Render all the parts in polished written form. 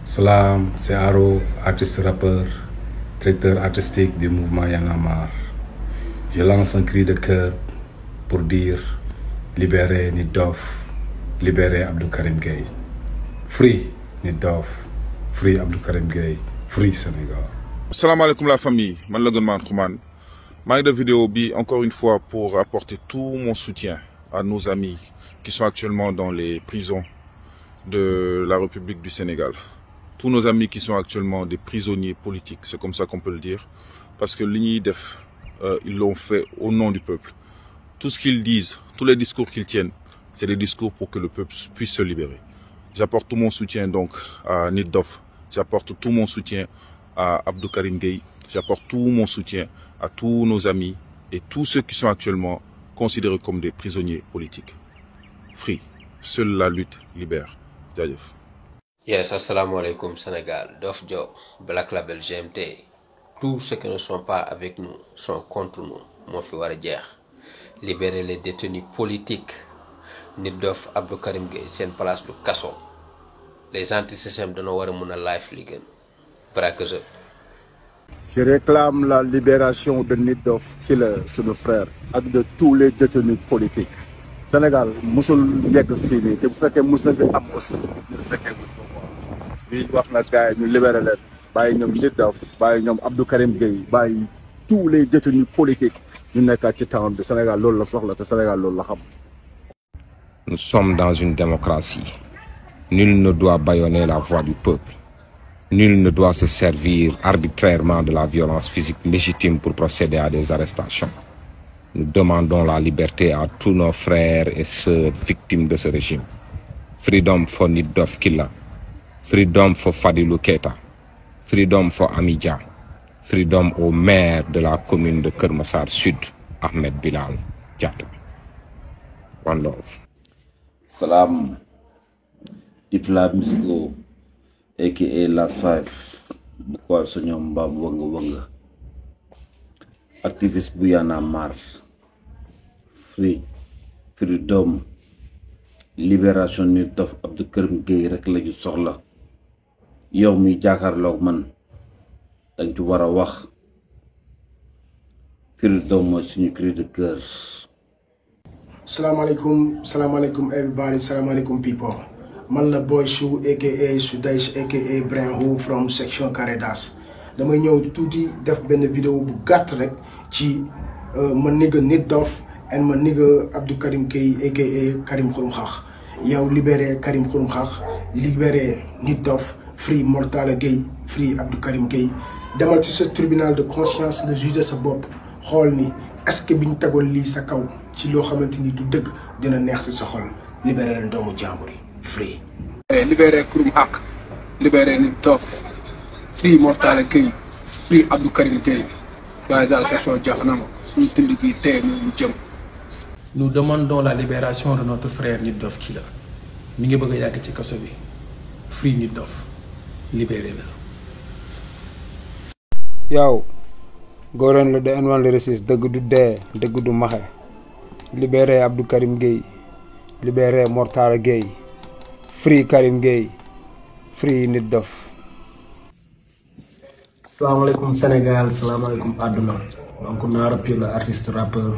Salam, c'est Aro, artiste rappeur, directeur artistique du mouvement Y'en a marre. Je lance un cri de cœur pour dire libérez Nit Doff, libérez Abdou Karim Gueye. Free Nit Doff, free Abdou Karim Gueye, free Sénégal. Salam alaikum la famille, man la Gunman Khouman. Maï de vidéo bi encore une fois pour apporter tout mon soutien à nos amis qui sont actuellement dans les prisons de la République du Sénégal. Tous nos amis qui sont actuellement des prisonniers politiques, c'est comme ça qu'on peut le dire, parce que l'Igni Def, ils l'ont fait au nom du peuple. Tout ce qu'ils disent, tous les discours qu'ils tiennent, c'est des discours pour que le peuple puisse se libérer. J'apporte tout mon soutien donc à Nit Doff, j'apporte tout mon soutien à Abdou Karim Gueye, j'apporte tout mon soutien à tous nos amis et tous ceux qui sont actuellement considérés comme des prisonniers politiques. Free, seule la lutte libère. Jaajëf. Yes, assalamu alaikum Sénégal, Dof Job, Black Label GMT. Tous ceux qui ne sont pas avec nous sont contre nous. Mon fi wara jeex. Libérer les détenus politiques. Nit Doff, Abdou Karim Gueye, c'est une place de kasso. Les anti-systèmes de nos life ligue. Braqueur. Je réclame la libération de Nit Doff, c'est le frère, et de tous les détenus politiques. Sénégal, musul yegg fii nii te bu fekkee mus na fi am aussi ñu fekkee bu ñu wax na gars yi ñu libéré leen bàyyi ñoom Nit Doff bàyyi ñoom Abdou Karim Gueye bàyyi tous les détenus politiques ñu nekkaat ci temps bi Sénégal loolu la soxla te Sénégal loolu la xam. Nous sommes dans une démocratie. Nul ne doit bâillonner la voix du peuple. Nul ne doit se servir arbitrairement de la violence physique légitime pour procéder à des arrestations. Nous demandons la liberté à tous nos frères et sœurs victimes de ce régime. Freedom for Nit Doff Killa. Freedom for Fadilou Keita. Freedom for Amidia. Freedom au maire de la commune de Keur Massar Sud, Ahmed Bilal Diatta. One love. Salam. Tifla Misgo, aka Last Five. Bukwa Sonyom Bab Wanga Wanga. Activiste bu Y'en a marre. Free, freedom, libération Nit Doff Abdou Karim Gueye rek la ñu soxla yow mi jàkkaarloog man dañ ci war a wax freedom mooy suñu cri de cœur. Salam alaikum everybody, salam alaikum people. Man la Boy Chou aka Sudais aka Brian Hu from section Karedas. Damay ñëw tuuti def benn vidéo bu gàtt rek ci ma nigga Nit Doff and my nigga Abdou Karim Gueye aka Karim Xurum Xax. Yow libéré Karim Xurum Xax, libéré Nit Doff, free Mortala Gueye, free Abdou Karim Gueye. Demal ci sa tribunal de conscience nga juger sa bopp xool ni est-ce que biñ tegoon lii sa kaw ci loo xamante ni du dëgg dina neex si sa xol libéré leen doomu jàmbur yi free. Libéré Xurum Xax, libéré Nit Doff, free Mortala Gueye, free Abdou Karim Gueye. Basal section Jahanama, suñu tund gi tey mu jëm. Nous demandons la libération de notre frère Nit Doff Killa. Mi ngi bëgg a yàgg ci kaso bi. Free Nit Doff. Libérez-le. Yow góoroon la de N1 lyriciste dëgg du dee dëgg du maxe. Libérez Abdou Karim Gueye. Libérez Mortala Gueye. Free Karim Gueye. Free Nit Doff. Assalamualaikum Sénégal, assalamualaikum àdduna. Donc Naro Pire la artiste rappeur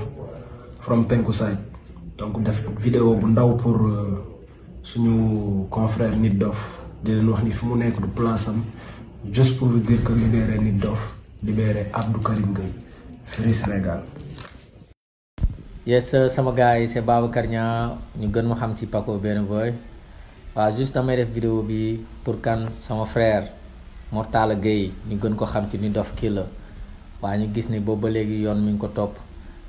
from Tenku Side. Donc def vidéo bu ndaw pour suñu confrère Nit Doff. Di leen wax ni fi mu nekk du place am. Juste pour vous dire que libérer Nit Doff, libérer Abdou Karim Gueye. Free Sénégal. Yes, sama gars yi c'est Babacar Niang ñu gën ma xam ci Paco benn boy. Waaw juste damay def vidéo bi pour kan sama frère Mortala Gueye ñu gën ko xam ci Nit Doff Killa. Waa ñu gis ni boobu ba léegi yoon mi ngi ko topp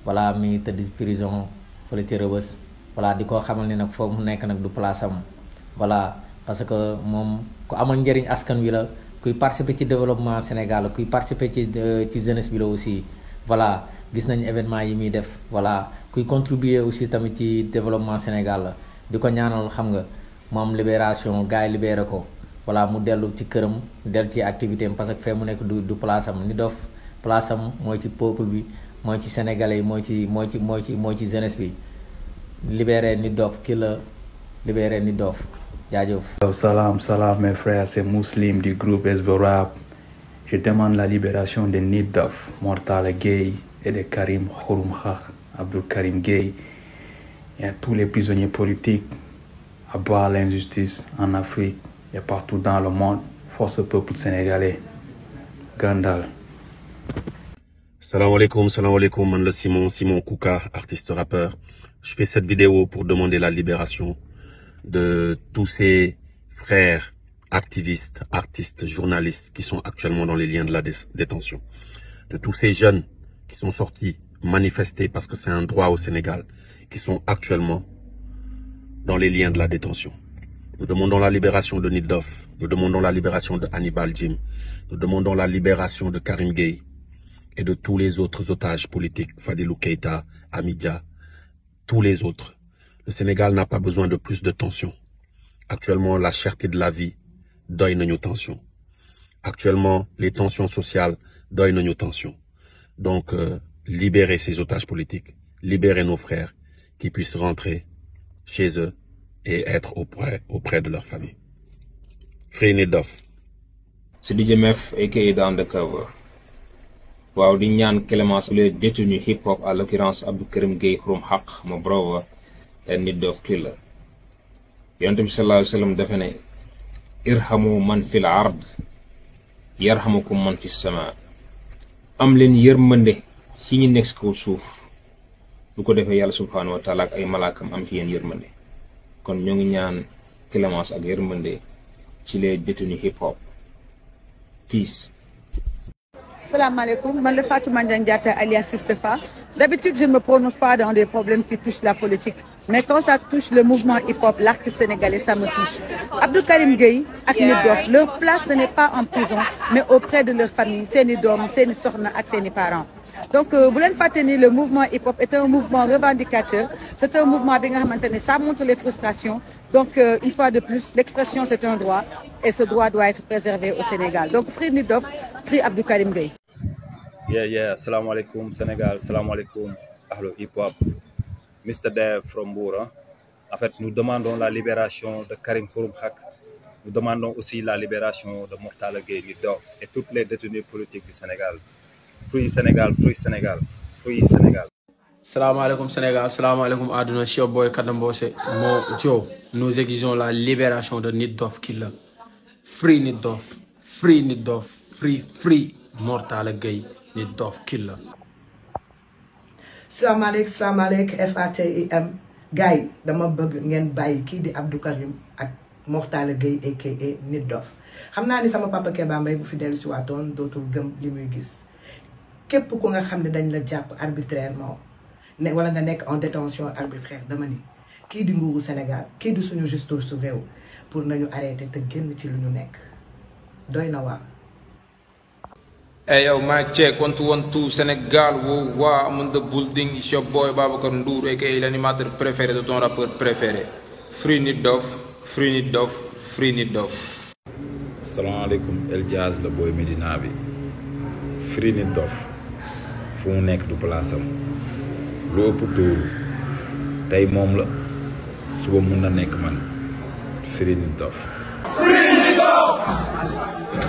voilà mi ngi tëdd prison fële ci Rëbës voilà di ko xamal ni nag foofu mu nekk nag du place am voilà parce que moom ku amal njëriñ askan wi la kuy participer ci développement Sénégal kuy participer ci jeunesse bi la aussi voilà gis nañ événement yi muy def voilà kuy contribuer aussi tamit ci développement Sénégal la di ko ñaanal xam nga moom libération gars yi libéré ko voilà mu dellu ci këram dellu ci activité am parce que fee mu nekk du place am Nit Doff place am mooy ci peuple bi mooy ci sénégalais yi mooy ci jeunesse bi libéré Nit Doff Killa libéré Nit Doff jaajëf. Salam mes frères, c'est Muslim du groupe SB Rap. Je demande la libération de Nit Doff, Mortala Gueye et de Karim Xurum Xaq, Abdou Karim Gueye et à tous les prisonniers politiques. À boire l'injustice en Afrique et partout dans le monde. Force au peuple sénégalais. Gandal. Salam alaikum, man le Simon Kouka, artiste rappeur. Je fais cette vidéo pour demander la libération de tous ces frères activistes, artistes, journalistes qui sont actuellement dans les liens de la détention. De tous ces jeunes qui sont sortis manifester parce que c'est un droit au Sénégal, qui sont actuellement dans les liens de la détention. Nous demandons la libération de Nit Doff, nous demandons la libération de Hannibal Djim, nous demandons la libération de Karim Gueye et de tous les autres otages politiques, Fadilou Keïta, Amidia, tous les autres. Le Sénégal n'a pas besoin de plus de tension. Actuellement, la cherté de la vie doy nañu tension. Actuellement, les tensions sociales doy nañu tension. Donc, libérer ces otages politiques, libérer nos frères qui puissent rentrer chez eux et être auprès de leur famille. Free Nit Doff. C'est DJ Mef, aka The Undercover. Waaw di ñaan clémence les détenus hip-hop, à l'occurrence Abdou Karim Gueye Xurum Xaq, mon brother, et Nit Doff killer. Yonent bi sallallahu alayhi wa sallam dafa ne irhamu man fil ard yarhamukum man fis sama. Am leen yërmande ci ñi nekk kaw suuf bu ko defee yàlla subhanahu wa taala ak ay malaakam am ci yéen yërmande. Kon ñoo ngi ñaan clémence ak yërmande ci les détenus hip-hop. Peace. Salam alaikum, je suis Fatou Mandiang-Diatta alias Sistefa. D'habitude, je ne me prononce pas dans des problèmes qui touchent la politique. Mais quand ça touche le mouvement hip-hop, l'artiste sénégalais, ça me touche. Abdou Karim Gueye et Nit Doff, leur place, ce n'est pas en prison, mais auprès de leur famille, c'est ni dom, c'est ni sorna et c'est ni parents. Donc, vous l'avez fait, le mouvement hip-hop est un mouvement revendicateur. C'est un mouvement qui ça montre les frustrations. Donc, une fois de plus, l'expression, c'est un droit. Et ce droit doit être préservé au Sénégal. Donc, free Nit Doff, free Abdou Karim Gueye. Yeah, assalamu alaikum Sénégal, assalamu alaikum Ahlo Hip Hop. Mr. Dev from Boura. En fait, nous demandons la libération de Karim Xurum Xaq. Nous demandons aussi la libération de Mortala Gueye, Nit Doff et toutes les détenus politiques du Sénégal. Free Sénégal, free Sénégal, free Sénégal. Salam alaikum Sénégal, salam alaikum Aduna, Shio Boy Kadambose, Mo Joe. Nous exigeons la libération de Nit Doff killer. Free Nit Doff, free Nit Doff, free Mortala Gueye. Nit Doff killer. Salam alaikum FATEM. Gars, dama bëgg ngeen bàyyi kii di Abdou Karim ak Mortala Gueye aka Nit Doff. Xam naa ni sama papa Keba Mbaye bu fi dellu si waatoon dootul gëm li muy gis. Képp ku nga xam ne dañ la jàpp arbitrairement ne wala nga nekk en détention arbitraire dama ni kii di nguuru Sénégal kii di suñu justice su réew pour nañu arrêté te génn ci lu ñu nekk doy na waar. Hey yo, mic check, 1 2 1 2 Sénégal, wow, I'm in the building, it's your boy Babacar Ndour, aka l'animateur préféré de ton rappeur préféré. Free Nit Doff, free Nit Doff, free Nit Doff. Salam alaikum, El Jazz, le boy Medina bi. Free Nit Doff, fu mu nekk du place am. Lu ëpp tuuru. Tey moom la, suba mun na nekk man. Free Nit Doff. Free Nit Doff!